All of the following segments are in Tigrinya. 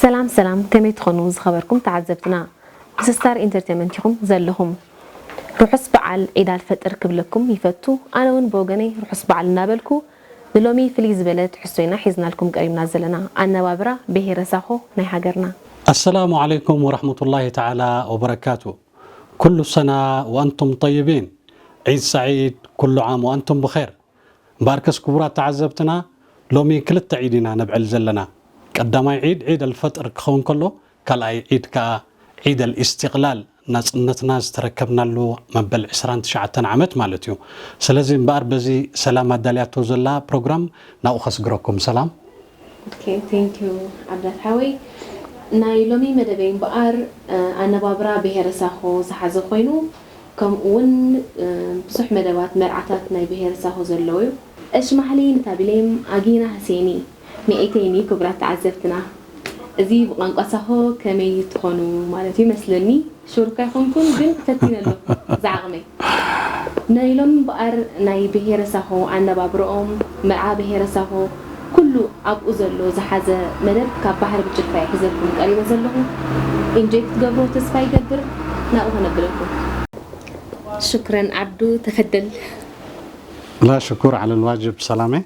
ሰላም ሰላም፣ ከመይ ትኾኑ ዝኸበርኩም ተዓዘብትና? ምስ ስታር ኢንተርቴንመንት ኢኹም ዘለኹም። ርሑስ በዓል ዒድ ኣልፈጥር ክብለኩም ይፈቱ። ኣነ እውን ብወገነይ ርሑስ በዓል እናበልኩ፣ ንሎሚ ፍልይ ዝበለ ትሕዝቶ ኢና ሒዝናልኩም ቀሪብና ዘለና። ኣነባብራ ብሄረ ሳሆ ናይ ሃገርና። السلام عليكم ورحمة الله تعالى وبركاته. كل سنة وأنتم طيبين. عيد سعيد، كل عام وأنتم بخير. እምበኣርከስ ክቡራት ተዓዘብትና፣ ሎሚ ክልተ ዒድ ኢና ነብዕል ዘለና። ቀዳማይ ዒድ፣ ዒድ ኣልፈጥር ክኸውን ከሎ፣ ካልኣይ ዒድ ከኣ ዒድ ኣልኢስቲቕላል፣ ናጽነትና ዝተረከብናሉ መበል ዕስራን ትሽዓተን ዓመት ማለት እዩ። ስለዚ እምበኣር በዚ ሰላም ኣዳልያቶ ዘላ ፕሮግራም ናብኡ ከስግረኩም። ሰላም። ኦኬ፣ ቴንክ ዩ ዓብዳት ሓወይ። ናይ ሎሚ መደበይ እምበኣር፣ እ፣ ኣነባብራ ብሄረ ሳሆ ዝሓዘ ኮይኑ፣ ከምኡ እውን፣ እ፣ ብዙሕ መደባት መርዓታት ናይ ብሄረ ሳሆ ዘለዉ እዩ። እሺ ማሕሊ ንታቢሌም ኣጊና ህሴኒ ንኤቴኒ ክቡራት ተዓዘብትና፣ እዚ ብቋንቋ ሳሆ ከመይ ትኾኑ ማለት እዩ መስለኒ። ሹር እኳ ኣይኮንኩን፣ ግን ፈቲነ ኣለኹ ዝዓቕመይ። ናይ ሎሚ እምበኣር ናይ ብሄረ ሳሆ ኣነባብርኦም፣ መርዓ ብሄረ ሳሆ፣ ኩሉ ኣብኡ ዘሎ ዝሓዘ መደብ ካብ ባሕሪ ብጭልፋ እየ ሒዘልኩም ቀሪበ ዘለኹ። ኢንጆይ ክትገብሮ ተስፋ ይገብር። ናብኡ ከነብለኩም። ሽክረን ዓብዱ፣ ተፈደል። لا شكر على الواجب سلامة.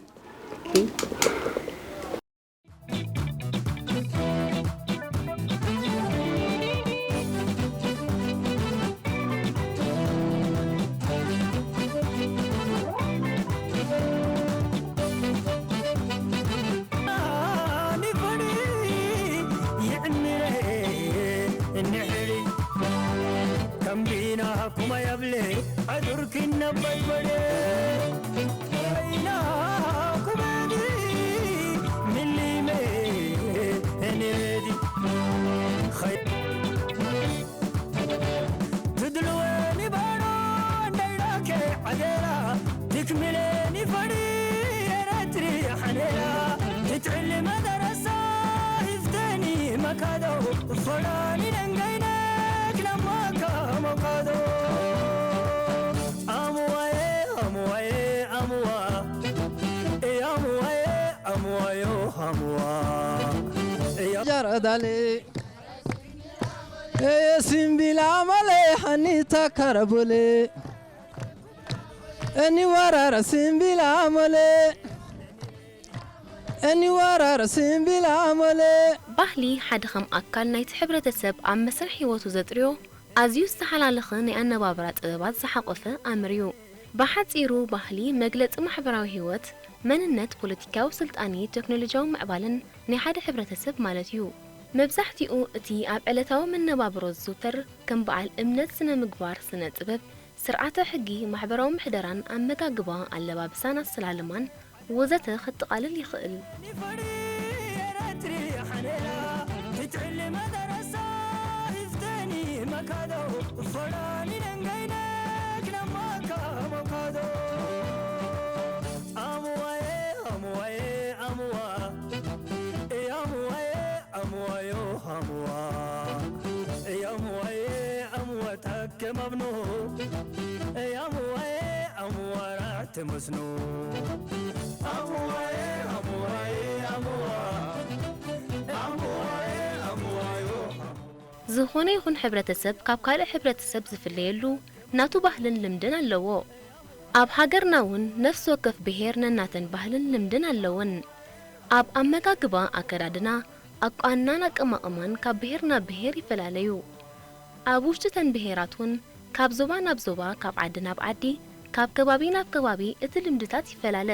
ትድልወኒ ባዶ እንዳይላከ ዓገራ ትክምለኒ ፈሪ ኤረትሪ ሓኔራ ትትዕሊ መደረሳ ይፍተኒ መካዶ ፈራኒ ነንገይነክ ነማካ መካዶ ኣሙዋዬ ኣሙዋዬ ኣሙዋ ኣሙዋዬ ኣሙዋዮ ኣሙዋ ጃረዳሌ ኤ ሲምቢላ ሞሌ ሃኒታ ካረቦሌ እኒ ዋራራ ሲምቢላ ሞሌ እኒ ዋራራ ሲምቢላ ሞሌ። ባህሊ ሓደ ከም ኣካል ናይቲ ሕብረተሰብ ኣብ መስርሕ ህይወቱ ዘጥርዮ ኣዝዩ ዝተሓላለኸ ናይ ኣነባብራ ጥበባት ዝሓቖፈ ኣምር እዩ። ብሓጺሩ ባህሊ መግለጺ ማሕበራዊ ህይወት፣ መንነት፣ ፖለቲካዊ ስልጣኔ፣ ቴክኖሎጂያዊ ምዕባለን ናይ ሓደ ሕብረተሰብ ማለት እዩ። መብዛሕትኡ እቲ ኣብ ዕለታዊ መነባብሮ ዝዝውተር ከም በዓል እምነት፣ ስነ ምግባር፣ ስነ ጥበብ፣ ስርዓተ ሕጊ፣ ማሕበራዊ ምሕደራን ኣመጋግባ፣ ኣለባብሳን ኣሰላልማን ወዘተ ከጠቓልል ይኽእል። ተከም ኣብኖ ያምዋዬ ኣምዋራ ትመስኖ ኣምዋዬ ኣምዋዬ ኣምዋ ኣምዋዬ ኣምዋዮ ዝኾነ ይኹን ሕብረተሰብ ካብ ካልእ ሕብረተሰብ ዝፍለየሉ ናቱ ባህልን ልምድን ኣለዎ። ኣብ ሃገርና እውን ነፍሲ ወከፍ ብሄር ነናተን ባህልን ልምድን ኣለወን። ኣብ ኣመጋግባ፣ ኣከዳድና፣ ኣቋንናን ኣቀማቕማን ካብ ብሄር ናብ ብሄር ይፈላለዩ። ኣብ ውሽጢ ተን ብሄራት እውን ካብ ዞባ ናብ ዞባ፣ ካብ ዓዲ ናብ ዓዲ፣ ካብ ከባቢ ናብ ከባቢ እቲ ልምድታት ይፈላለ።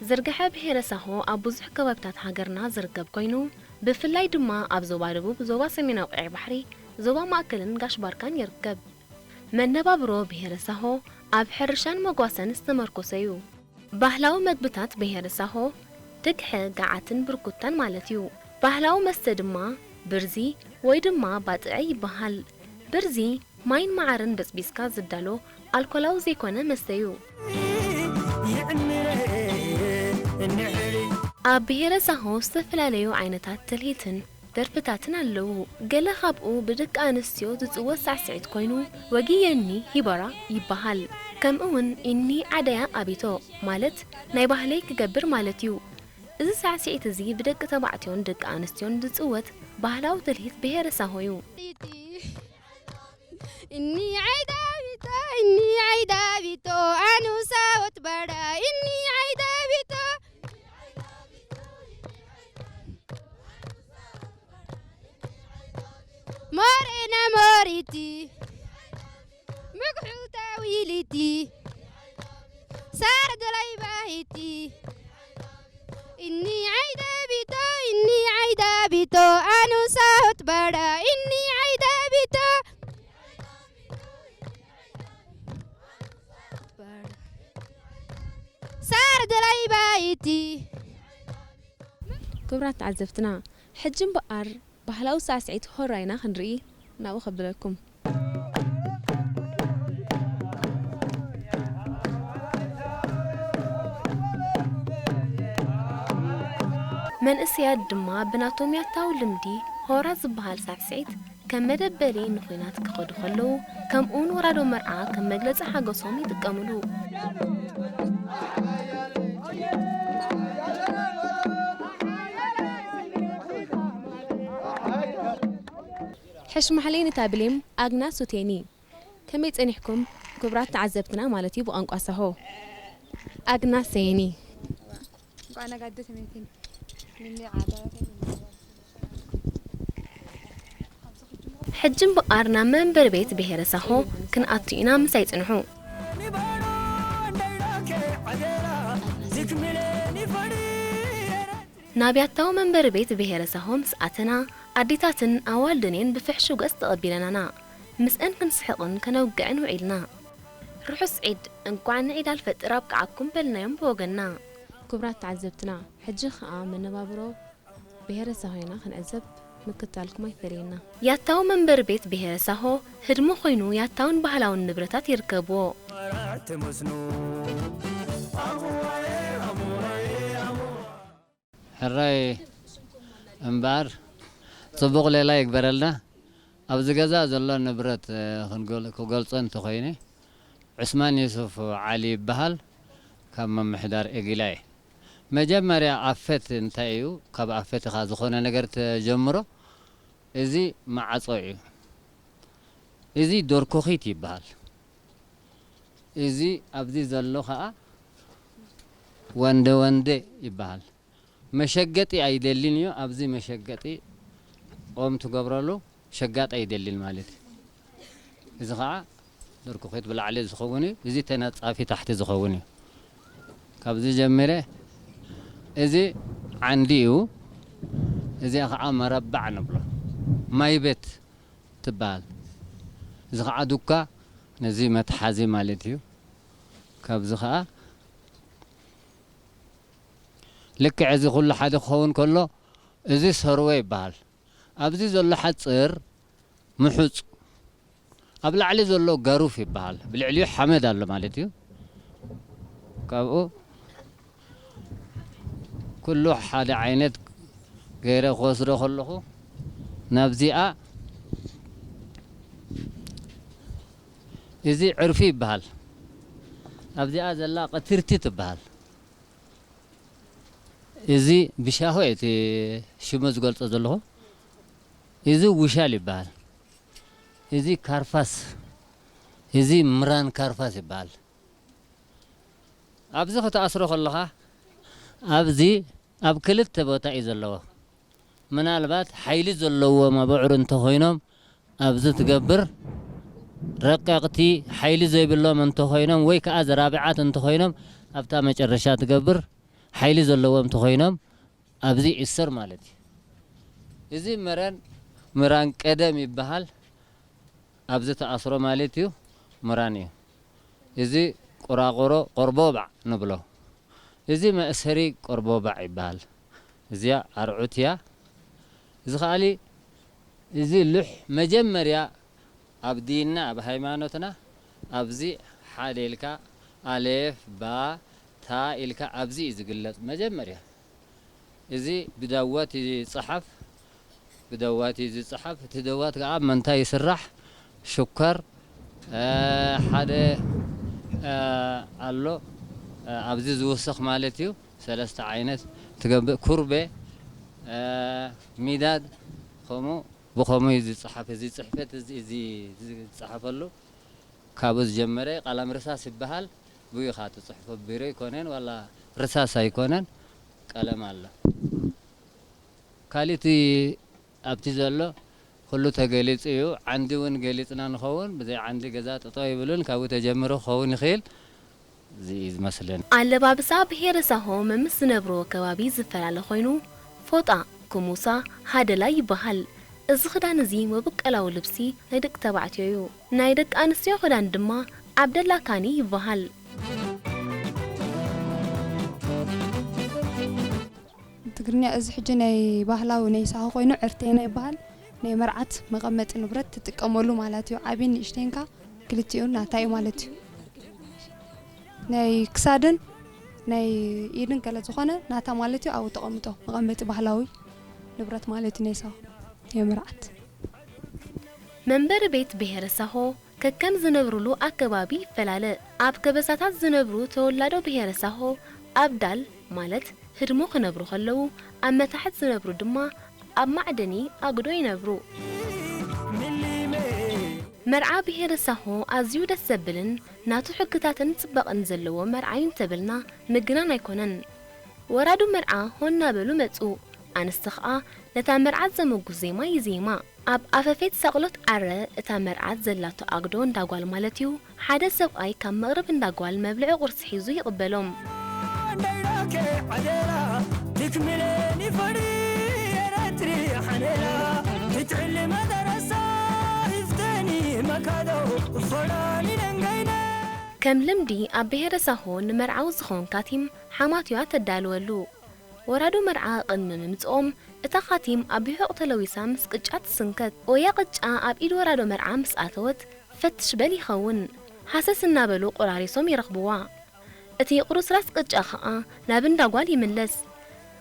ዝርግሐ ብሄረ ሳሆ ኣብ ብዙሕ ከባቢታት ሃገርና ዝርከብ ኮይኑ፣ ብፍላይ ድማ ኣብ ዞባ ደቡብ፣ ዞባ ሰሜናዊ ቀይሕ ባሕሪ፣ ዞባ ማእከልን ጋሽ ባርካን ይርከብ። መነባብሮ ብሄረ ሳሆ ኣብ ሕርሻን መጓሰን ዝተመርኮሰ እዩ። ባህላዊ መግብታት ብሄረ ሳሆ ትግሐ፣ ገዓትን ብርኩታን ማለት እዩ። ባህላዊ መስተ ድማ ብርዚ ወይ ድማ ባጥዐ ይበሃል። ብርዚ ማይን መዓርን በጽቢስካ ዝዳሎ ኣልኮላዊ ዘይኮነ መስተ እዩ። ኣብ ብሄረ ሳሆ ዝተፈላለዩ ዓይነታት ትልሂትን ደርፍታትን ኣለዉ። ገለ ካብኡ ብደቂ ኣንስትዮ ዝጽወት ሳዕስዒት ኮይኑ፣ ወጊየኒ ሂበራ ይበሃል። ከምኡውን ኢኒ ዓደያ ኣቢቶ፣ ማለት ናይ ባህለይ ክገብር ማለት እዩ። እዚ ሳዕስዒት እዚ ብደቂ ተባዕትዮን ደቂ ኣንስትዮን ዝጽወት ባህላዊ ትልሂት ብሄረ ሳሆ እዩ። እኒ ዓይዳቢቶ፣ እኒ ዓይዳቢቶ፣ ኣኑሳወት ባዳ፣ እኒ ዓይዳቢቶ። ሞሬና ሞሪቲ፣ ምክሑታ ዊሊቲ፣ ሳር ደላይ ባሂቲ። እኒ ዓይዳቢቶ፣ እኒ ዓይዳቢቶ፣ ኣኑሳወት ባዳ፣ እኒ ዓይዳቢቶ። ሳር ደላይ ባይቲ። ክቡራት ተዓዘብትና፣ ሕጂ እምበኣር ባህላዊ ሳዕስዒት ሆራ ኢና ክንርኢ፣ ናብኡ ከብለኩም። መንእሰያት ድማ ብናቶም ያታዊ ልምዲ ሆራ ዝበሃል ሳዕስዒት ከም መደበሊ ንኹናት ክኸዱ ከለዉ፣ ከምኡውን ወራዶ መርዓ ከም መግለጺ ሓጎሶም ይጥቀምሉ። ሕሽ ማሕሌን እታ ብሌም ኣግናስ ሱቴኒ። ከመይ ጸኒሕኩም ክቡራት ተዓዘብትና ማለት እዩ ብቋንቋ ሳሆ። ኣግናስ ሰየኒ። እንኳን ኣጋደሰ መይትን። ምን ዓዳ። ሕጂ እምበኣር ናብ መንበሪ ቤት ብሄረ ሳሆ ክንኣቱ ኢና፣ ምሳይ ጽንሑ። ናብ ያታዊ መንበሪ ቤት ብሄረ ሳሆ ምስ ኣተና፣ ኣዴታትን ኣዋልድን እየን ብፍሕሹው ገጽ ተቐቢለናና። ምስአን ክንስሕቕን ከነውግዕን ውዒልና። ርሑስ ዒድ፣ እንቋዕ ንዒድ ኣልፈጥር ኣብቅዓኩም በልናዮም ብወገንና። ክቡራት ተዓዘብትና፣ ሕጂ ኸኣ መነባብሮ ብሄረ ሳሆ ኢና ክንዕዘብ፣ ምክታልኩም ኣይፈለየና። ያታዊ መንበሪ ቤት ብሄረ ሳሆ ህድሞ ኮይኑ፣ ያታውን ባህላውን ንብረታት ይርከብዎ። ሕራይ እምበኣር፣ ጽቡቕ ሌላ ይግበረልና። ኣብዚ ገዛ ዘሎ ንብረት፣ እ፣ ክንገል-፣ ክገልጾ እንተኾይነ፣ ዑስማን ዩሱፍ ዓሊ ይበሃል። ካብ ምምሕዳር ኤጊላ እየ። መጀመርያ ኣፈት እንታይ እዩ? ካብ ኣፈት ኢኻ ዝኾነ ነገር ተጀምሮ። እዚ ማዕጾ እዩ። እዚ ዶርኮኺት ይበሃል። እዚ ኣብዚ ዘሎ ኸኣ ወንደ ወንደ ይበሃል። መሸገጢ ኣይደልን እዩ። ኣብዚ መሸገጢ ኦም ትገብረሉ ሸጋጥ ኣይደልን ማለት እዩ። እዚ ኸዓ ድርኩኺት ብላዕሊ ዝኸውን እዩ። እዚ ተነጻፊ ታሕቲ ዝኸውን እዩ። ካብዚ ጀሚረ፣ እዚ ዓንዲ እዩ። እዚኣ ኸዓ መረባዕ ንብሎ። ማይ ቤት ትበሃል። እዚ ኸዓ ዱካ ነዚ መትሓዚ ማለት እዩ። ካብዚ ኸዓ ልክዕ እዚ ኩሉ ሓደ ክኸውን ከሎ፣ እዚ ሰርወ ይበሃል። ኣብዚ ዘሎ ሓጽር ምሑጽ፣ ኣብ ላዕሊ ዘሎ ገሩፍ ይበሃል። ብልዕሊኡ ሓመድ ኣሎ ማለት እዩ። ካብኡ ኩሉ ሓደ ዓይነት ገይረ ክወስዶ ከለኹ፣ ናብዚኣ፣ እዚ ዕርፊ ይበሃል። ኣብዚኣ ዘላ ቀትርቲ ትበሃል። እዚ ብሻሆ እቲ ሽሙ ዝገልጾ ዘለኹ። እዚ ውሻል ይበሃል። እዚ ካርፋስ፣ እዚ ምራን ካርፋስ ይበሃል። ኣብዚ ክትኣስሮ ከለኻ፣ ኣብዚ ኣብ ክልተ ቦታ እዩ ዘለዎ። ምናልባት ሓይሊ ዘለዎም ኣቡዑር እንተኾይኖም፣ ኣብዚ ትገብር፣ ረቀቕቲ ሓይሊ ዘይብሎም እንተኾይኖም፣ ወይ ከኣ ዘራብዓት እንተኾይኖም፣ ኣብታ መጨረሻ ትገብር፣ ሓይሊ ዘለዎም እንተኾይኖም፣ ኣብዚ ይእሰር ማለት እዩ። እዚ መረን፣ ምራን ቀደም ይበሃል። ኣብዚ ተኣስሮ ማለት እዩ፣ ምራን እዩ። እዚ ቁራቑሮ ቆርቦባዕ ንብሎ። እዚ መእሰሪ ቆርቦባዕ ይበሃል። እዚኣ ኣርዑት እያ። እዚ ከኣሊ፣ እዚ ሉሕ መጀመርያ ኣብ ዲንና፣ ኣብ ሃይማኖትና፣ ኣብዚ ሓደ ኢልካ፣ ኣሌፍ፣ ባ፣ ታ ኢልካ ኣብዚ እዩ ዝግለጽ መጀመርያ። እዚ ብዳወት ይጸሓፍ። ብደዋት እዩ ዝጸሓፍ። እቲ ደዋት ከኣ ኣብ መንታይ ይስራሕ? ሽኮር፣ እ፣ ሓደ፣ እ፣ ኣሎ፣ እ፣ ኣብዚ ዝውስኽ ማለት እዩ። ሰለስተ ዓይነት ትገብእ፣ ኩርቤ፣ እ፣ ሚዳድ፣ ከምኡ ብኸምኡ እዩ ዝጸሓፍ። እዚ ጽሕፈት እዚ፣ እዚ ዝጸሓፈሉ ካብኡ ዝጀመረ ቀለም ርሳስ ይበሃል። ብኡ ኢኻ ትጽሕፎ፣ ቢሮ ኣይኮነን ዋላ ርሳስ ኣይኮነን፣ ቀለም ኣሎ። ካልእ እቲ ኣብቲ ዘሎ ኩሉ ተገሊጹ እዩ። ዓንዲ እውን ገሊጽና ንኸውን፣ ብዘይ ዓንዲ ገዛ ጠጠው ኣይብሉን፣ ካብኡ ተጀሚሩ ክኸውን ይኽእል። እዚ እዩ ዝመስለኒ። ኣለባብሳ ብሄረ ሳሆ መምስ ዝነብርዎ ከባቢ ዝፈላለ ኮይኑ፣ ፎጣ፣ ኩሙሳ፣ ሃደላይ ይበሃል። እዚ ክዳን እዚ መበቆላዊ ልብሲ ናይ ደቂ ተባዕትዮ እዩ። ናይ ደቂ ኣንስትዮ ክዳን ድማ ዓብደላ ካኒ ይበሃል። ትግርኛ እዚ ሕጂ ናይ ባህላዊ ናይ ሳሆ ኮይኑ ዕርቴና ይበሃል። ናይ መርዓት መቐመጢ ንብረት ትጥቀመሉ ማለት እዩ። ዓብይን ንእሽተይንካ ክልቲኡ ናታ እዩ ማለት እዩ። ናይ ክሳድን ናይ ኢድን ገለ ዝኾነ ናታ ማለት እዩ። ኣብኡ ተቐምጦ መቐመጢ ባህላዊ ንብረት ማለት እዩ ናይ ሳሆ ናይ መርዓት። መንበሪ ቤት ብሄረ ሳሆ ከከም ዝነብሩሉ ኣከባቢ ይፈላለ። ኣብ ከበሳታት ዝነብሩ ተወላዶ ብሄረ ሳሆ ኣብ ዳል ማለት ህድሞ ክነብሩ ከለዉ፣ ኣብ መታሕት ዝነብሩ ድማ ኣብ ማዕደኒ ኣጉዶ ይነብሩ። መርዓ ብሄረ ሳሆ ኣዝዩ ደስ ዘብልን ናቱ ሕግታትን ጽባቐን ዘለዎ መርዓ እዩ እንተበልና ምግናን ኣይኮነን። ወራዱ መርዓ ሆ እናበሉ መጹ። ኣንስቲ ኸኣ ነታ መርዓት ዘመጉስ ዜማ ይዜማ። ኣብ ኣፈፌት ሳቕሎት ዓረ እታ መርዓት ዘላቶ ኣግዶ እንዳ ጓል ማለት እዩ፣ ሓደ ሰብኣይ ካብ መቕርብ እንዳ ጓል መብልዒ ቁርሲ ሒዙ ይቕበሎም። ከም ልምዲ ኣብ ብሄረ ሳሆ ንመርዓዊ ዝኸውን ካቲም ሓማቱያ ተዳልወሉ። ወራዶ መርዓ ቅድሚ ምምጽኦም እታ ኻቲም ኣብ ቢሑቕ ተለዊሳ ምስ ቅጫ ትስንከት። ኦያ ቅጫ ኣብ ኢድ ወራዶ መርዓ ምስ ኣተወት ፈትሽ በል ይኸውን። ሃሰስ እናበሉ ቆራሪሶም ይረኽብዋ። እቲ ቁርስራስ ቅጫ ኸኣ ናብ እንዳ ጓል ይምለስ።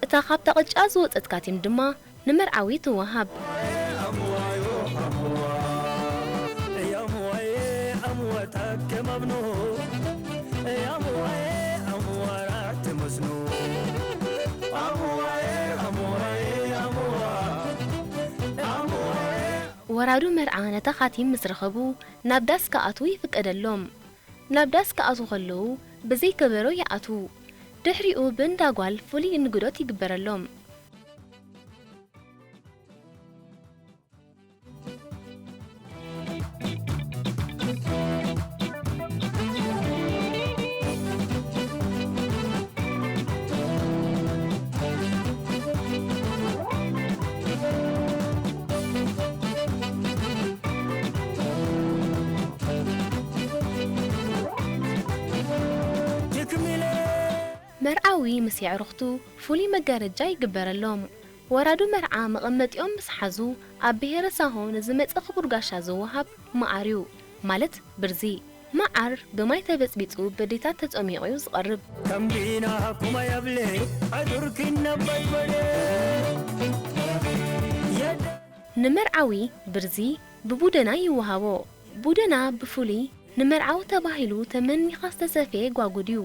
እታ ኻብታ ቅጫ ዝወጸት ካቲም ድማ ንመርዓዊ ትወሃብ። ወራዱ መርዓ ነታ ኻቲም ምስ ረኸቡ ናብ ዳስ ክኣትዉ ይፍቀደሎም። ናብ ዳስ ክኣትዉ ከለዉ ብዘይ ከበሮ ይኣትዉ። ድሕሪኡ ብእንዳ ጓል ፍሉይ እንግዶት ይግበረሎም። መርዓዊ ምስ የዕሩኽቱ ፍሉይ መጋረጃ ይግበረሎም። ወራዱ መርዓ መቐመጢኦም ምስ ሓዙ ኣብ ብሄረ ሳሆ ንዝመጸ ክቡር ጋሻ ዝወሃብ መዓር እዩ፣ ማለት ብርዚ። መዓር ብማይ ተበጽቢጹ በዴታት ተጸሚቑ እዩ ዝቐርብ። ከም ቢና ኩማ የብሌ ኣዱርኪ ነበድበደ። ንመርዓዊ ብርዚ ብቡደና ይወሃቦ። ቡደና ብፍሉይ ንመርዓዊ ተባሂሉ ተመኒኻ ዝተሰፍየ ጓጉድ እዩ።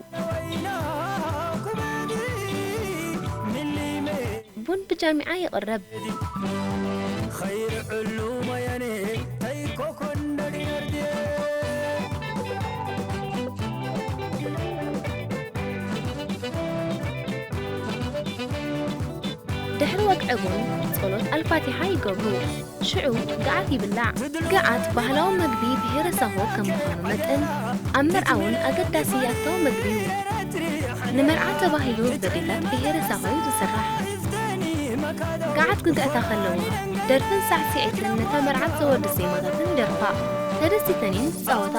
ቡን ብጃሚዓ ይቕረብ። ድሕሪ ወግዒ ቡን ጸሎት ኣልፋቲሓ ይገብሩ። ሽዑ ገዓት ይብላዕ። ገዓት ባህላዊ መግቢ ብሄረ ሳሆ ከም ምዃኑ መጠን ኣብ መርዓ እውን ኣገዳሲ ኣታዊ መግቢ እዩ። ንመርዓ ተባሂሉ በዴታት ብሄረ ሳሆ እዩ ዝስራሕ። ገዓት ክግዕታ ከለዋ ደርፍን ሳዕስዒትን ነታ መርዓት ዘወድስ ዜማታትን ይደርፋ። ተደሲተን እየን ዝጻወታ።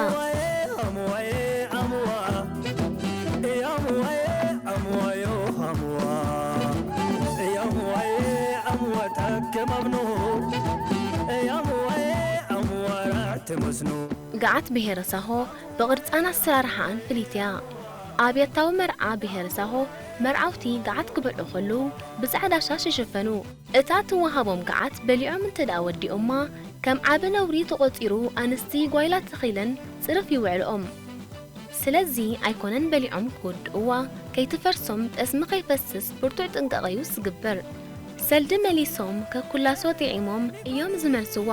ገዓት ብሄረ ሳሆ ብቕርጻን ኣሰራርሓኣን ፍልይቲ እያ። ኣብያታዊ መርዓ ብሄረ ሳሆ መርዓውቲ ገዓት ክበልዑ ከለዉ ብጻዕዳ ሻሽ ይሽፈኑ። እታ ትወሃቦም ገዓት በሊዖም እንተ ደኣ ወዲኦማ ከም ዓቢ ነውሪ ተቖጺሩ ኣንስቲ ጓይላ ተኺለን ጽርፍ ይውዕልኦም። ስለዚ ኣይኮነን በሊዖም ክወድእዋ፣ ከይትፈርሶም ጠስሚ ከይፈስስ ብርቱዕ ጥንቃቐ እዩ ዝግበር። ሰልዲ መሊሶም ከኩላሶ ጥዒሞም እዮም ዝመልስዋ።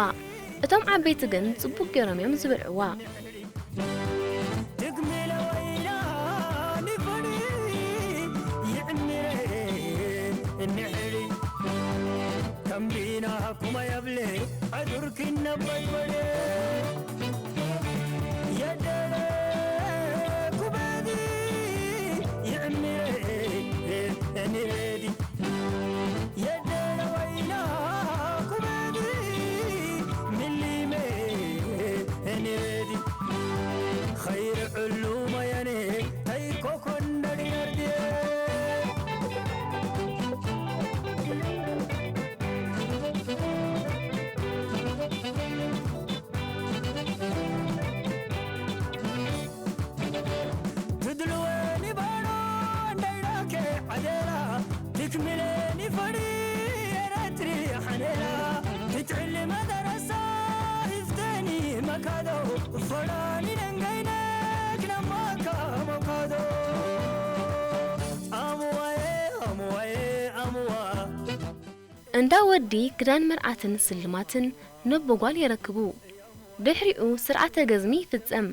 እቶም ዓበይቲ ግን ጽቡቕ ገይሮም እዮም ዝበልዕዋ። እንዳ ወዲ ክዳን መርዓትን ስልማትን ነቦ ጓል የረክቡ። ድሕሪኡ ስርዓተ ገዝሚ ይፍጸም።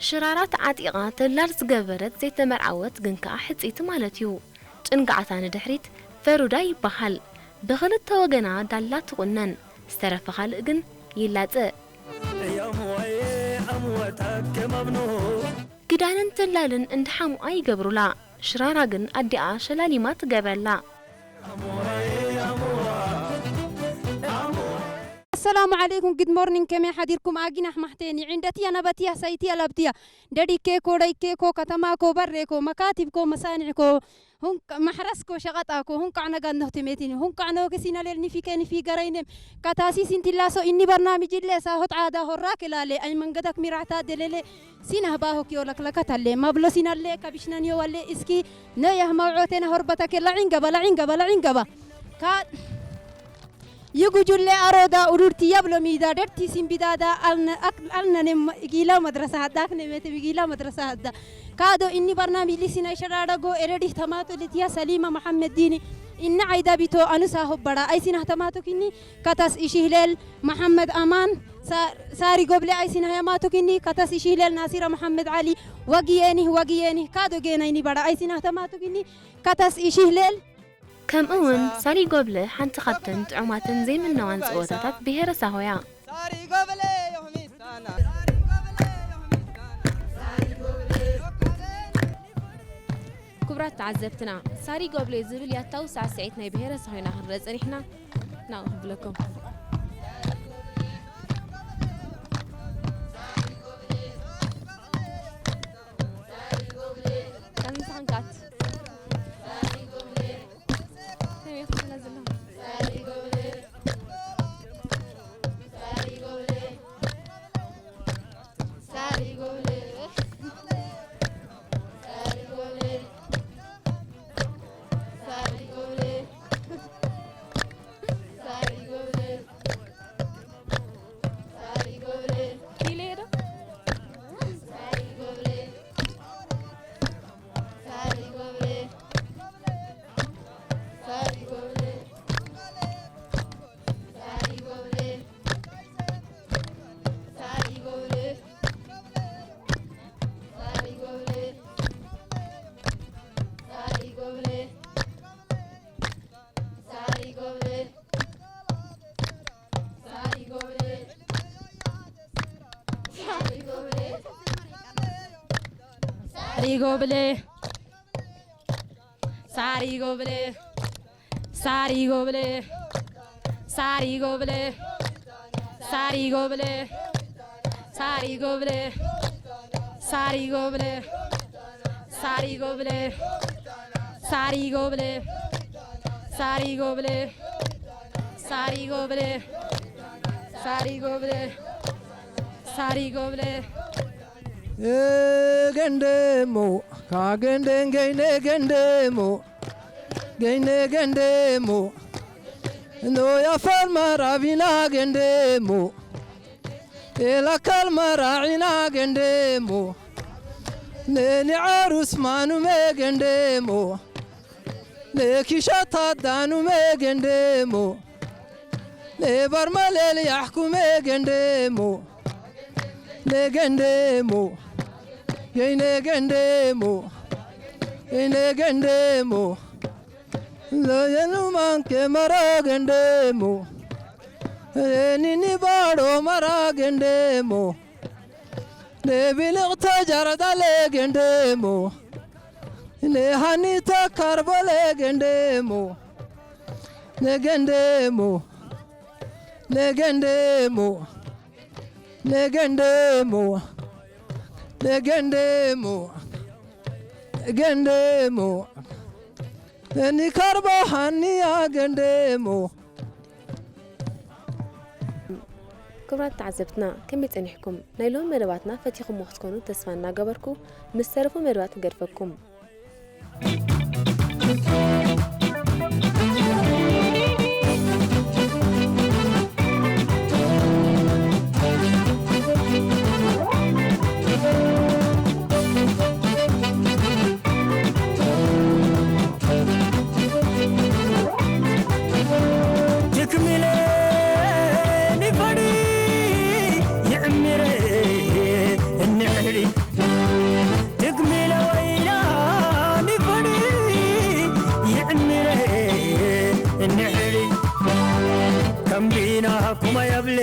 ሽራራ ተዓጢቓ ተላር ዝገበረት ዘይተመርዓወት ግን ከኣ ሕጽይቲ ማለት እዩ። ጭንጋዕታ ንድሕሪት ፈሩዳ ይበሃል። ብኽልተ ወገና ዳላ ትቑነን፣ ዝተረፈ ካልእ ግን ይላጸ። ክዳንን ተላልን እንዳ ሓሙኣ ይገብሩላ። ሽራራ ግን ኣዲኣ ሸላሊማ ትገብረላ። ኣሰላሙ ዓለይኩም፣ ጉድ ሞርኒንግ፣ ከመይ ሓዲርኩም? ኣጊና ኣሕማሕተኒ፣ ዕንደትያ ነበትያ፣ ሰይትያ ለብትያ፣ ደዲኬኮ፣ ደይኬኮ፣ ከተማኮ፣ በሬኮ፣ መካቲብኮ፣ መሳኒዕኮ፣ ሁንቅ-፣ ማሕረስኮ፣ ሸቐጣኮ፣ ሁንቃዕ ነጋድ ኖህቲ ሜቲኒ፣ ሁንቃዕ ኖህኪ ሲነሌል ኒፊኬ ኒፊ ገረይኔም፣ ካታሲ ሲንቲላሶ፣ ኢኒ በርናሚጅ ኢሌ፣ ሳሆት ዓዳ ሆራ ክላሌ፣ ኣይ መንገደክ ሚራዕታ ደሌሌ፣ ሲናህ ባሆኪዮ ለክለከታሌ፣ ማብሎ ሲናሌ፣ ከቢሽናንዮ ዋሌ፣ እስኪ፣ ነያህ ማውዖቴና ሆርበተኬ፣ ላዒን ገባ፣ ላዒን ገባ፣ ላዒን ገባ። ካ-፣ ይጉጁሌ ኣሮዳ ኡዱርቲ የብሎ ሚዳ ደርቲ ሲምቢዳዳ ኣልነ-፣ ኣክ-፣ ኣልነኔም ኢጊላ መድረሳ ሃዳ፣ ኣክኔሜቴም ኢጊላ መድረሳ ሃዳ። ካዶ ኢኒ በርናሚጅ ሊሲና ይሸዳደጎ ኤረዲህ ተማቶ ልትያ ሰሊማ መሐመድ ዲኒ። ኢነ ዓይዳ ቢቶ ኣኑሳ ሆበራ። ኣይሲናህ ተማቶ ኪኒ ከተስ ኢሺህሌል መሐመድ ኣማን። ሳ-፣ ሳሪ ጎብሌ ኣይሲናህ ያማቶ ኪኒ ከተስ ኢሺህሌል ናሲራ መሐመድ ዓሊ። ወግዬኒህ፣ ወግዬኒህ። ካዶ ጌና ኢኒ በራ። ኣይሲናህ ተማቶ ኪኒ ከተስ ኢሺህሌል። ከምኡ እውን ሳሪጎብለ ሓንቲ ካብተን ጥዑማትን ዘይምነዋን ጸወታታት ብሄረ ሳሆ እያ። ክቡራት ተዓዘብትና፣ ሳሪጎብለ ዝብል ያታዊ ሳዕስዒት ናይ ብሄረ ሳሆ ኢና ክንርኢ ጸኒሕና። ናብኡ ክብለኩም። ከምዚ ክንካት። ሳሪጎብሌ ሳሪጎብሌ ሳሪጎብሌ ሳሪጎብሌ ሳሪጎብሌ ሳሪጎብሌ ሳሪጎብሌ ሳሪጎብሌ ሳሪጎብሌ ሳሪጎብሌ ሳሪጎብሌ ገንደሞ ካገንደን ገይነ ገንደሞ፣ ገይነ ገንደሞ፣ ኖ ያፋር ማራቢና ገንደሞ፣ ኤላካል ማራዒና ገንደሞ፣ ነኒ ዓሩስ ማኑመ ገንደሞ፣ ነኪሻታ ዳኑመ ገንደሞ፣ ነባር ማለል ያሕኩመ ገንደሞ፣ ለገንደሞ፣ ገይነ ገንደሞ፣ ገይነ ገንደሞ፣ ለየኑ ማንከ መራ ገንደሞ፣ ኒኒ ባዶ መራ ገንደሞ፣ ነቢልቕ ተጃረዳ ለገንደሞ፣ ነሃኒ ተካርቦ ለገንደሞ፣ ለገንደሞ፣ ለገንደሞ፣ ለገንደሞ፣ ለገንደሞ፣ ለገንደሞ፣ ለኒካርባ ሃኒያ ገንደሞ። ክቡራት ተዓዘብትና፣ ከመይ ጸኒሕኩም? ናይ ሎሚ መደባትና ፈቲኹሞ ክትኮኑ ተስፋ እናገበርኩ፣ ምስ ተረፉ መደባት ንገድፈኩም። ትክሚለ ንፈዲ ይዕምረ እንሕሪ ትክሚለ ወይና ንፈዲ ይዕምረ እንሕሪ ከምቢና ኩማ የብለ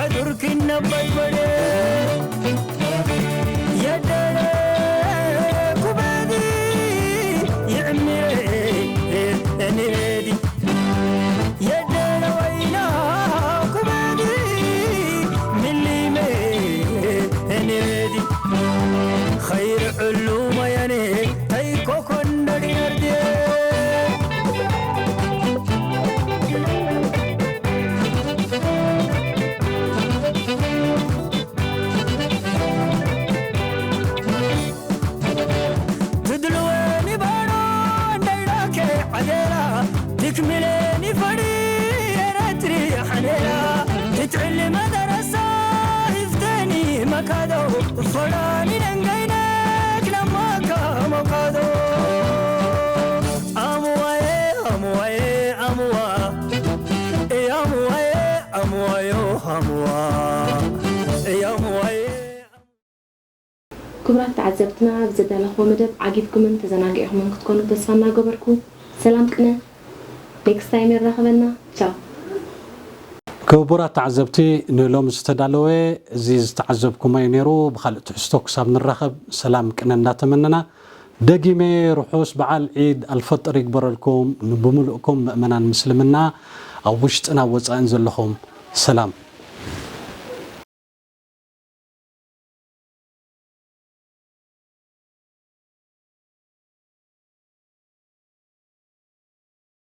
ኣዱርኪ ነበድበደ የደለ ኩበዲ ይዕምረ እንሕሪ የደለ ወይና ኩበዲ ምሊመ እንሕሪ ኸይር ዕሉ መያኔ ተይኮኮን ደዲነርድየ ትድልወኒ ባዶ እንደይዳከ ዓዴራ ትክምለኒ ፈሪ ኤረትሪ ሓኔራ ትትዕሊ መደረሳ ይፍተኒ መካዶ ፈራኒ ደንገይነክ ነማካ መካዶ ኣሙዋየ ኣሙዋየ ኣሙዋ እያሙዋየ ኣሙዋዮ ኣሙዋ እያሙዋየ ክቡራት ተዓዘብትና፣ ኣብ ዘዳለኽዎ መደብ ዓጊብኩምን ተዘናጊዕኹምን ክትኮኑ ተስፋ እናገበርኩ፣ ሰላም ቅነ። ኔክስት ታይም የራኽበና። ቻው። ክቡራት ተዓዘብቲ፣ ንሎሚ ዝተዳለወ እዚ ዝተዓዘብኩሞ'ዩ ነይሩ። ብኻልእ ትሕዝቶ ክሳብ ንራኸብ ሰላም ቅነ እንዳተመነና፣ ደጊመ ርሑስ በዓል ዒድ ኣልፈጥር ይግበረልኩም። ንብምሉእኩም ምእመናን ምስልምና ኣብ ውሽጥን ኣብ ወጻእን ዘለኹም ሰላም።